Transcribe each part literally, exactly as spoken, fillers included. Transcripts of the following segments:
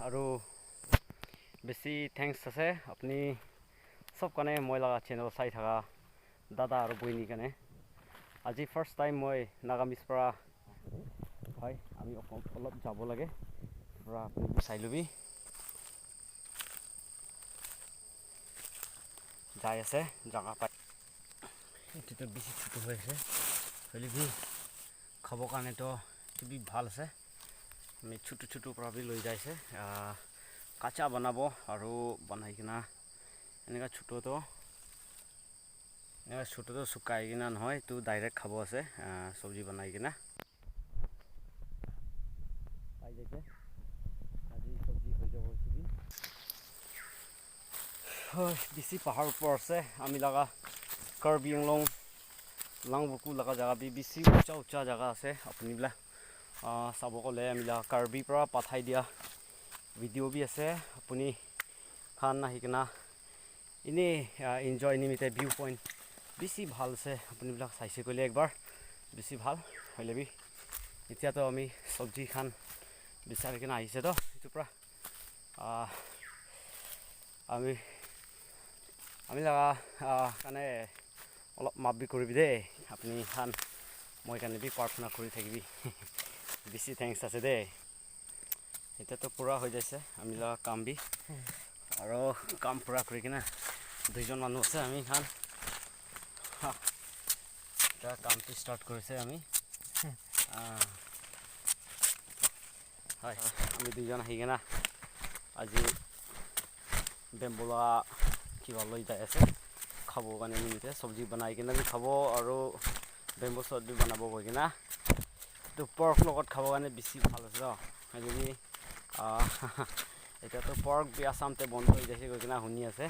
Aru bisi thanks ase apni sob karne moi laga channel sai thaka dada aru boini karne. Aji first time moi Nagamese para, hoi, ami olop jabo lage. Pura apni bi sai lobi. Jai ase, jaga pai. Etu toh bisi chutu hoi ase. Hoile bi khabo karne toh etu bi bhal ase. Ami chutu chutu para bi loi jai ase. Ah, kacha banabo aru banai kena eneka chutu toh, eneka chutu toh sukai kena nohoi, etu direct khabo ase, ah, sabji banai kena. Pai jaise. Aji sabji hoi jabo etu bi. Hoi, bisi pahar upor ase. Ami laga Karbi Anglong, Langbuku laga jaga bi bisi ucha ucha jaga ase. Apni bila, ah, sabo kole ami laga Karbi para pathai dia video bi ase. Apni khan ahi kena ene, ah, enjoy nimite view point bisi bhal ase. Apni bilak saise koile ekbar bisi bhal. Hoile bi etia toh ami sabji khan bisari kena ahise toh. Etu pra, ah, ami, ami laga, ah, karne olop maaf bi kuribi de. Apni khan moi karne bi prarthana kuri thakibi. Bisi thanks ase de. Etia toh pura hoi jaise ami laga kam bi. Aro kam pura kuri kena duijon manu ase ami khan. Ha. Etia kam toh start kurise ami. Ah. Hoi, ami duijon ahi kena aji bamboo la kiba loi jai ase. Khabo karne nimite sabji banai kena bi khabo aro bamboo shoot bi banabo koi kena. Etu pork logot khabo karne bisi bhal ase toh. Hoile bi, ah, etia toh pork bi Assam te bondo hoi jaise koi kena huni ase.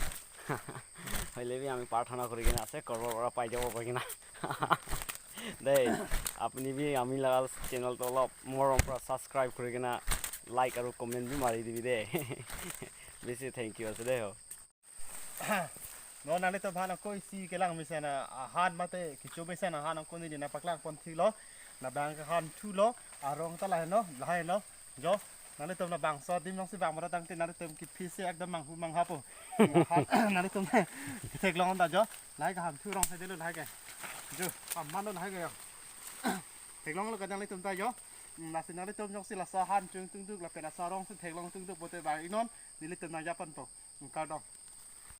Hoile bi ami prarthana kuri kena ase, korba para pai jabo koi kena. Dei, apni bi ami laga channel toh olop morom para subscribe kuri kena like aru comment bi mari dibi de. Bisi thank you ase de ho. No, nalitum han koi si kelang misa na, ah, han mate kichu misa na han koni dina paklang pon thilo, na bang han thulo, arong ta lai no, lai no, jo, nalitum na bangso dim nong si bang mara tang te nalitum ki phise ekdam manghu manghapo. Han, nalitum theklong da jo, lai ka han thu rong sa delo lai ka. Jo, amman lo lai ka yo. Theklong lo ka nalitum ta jo. Nasi nalitum nong si la sa han chung tung duk la pena sa rong si theklong tung duk bote ba inon, nalitum na yapan po. Kardom.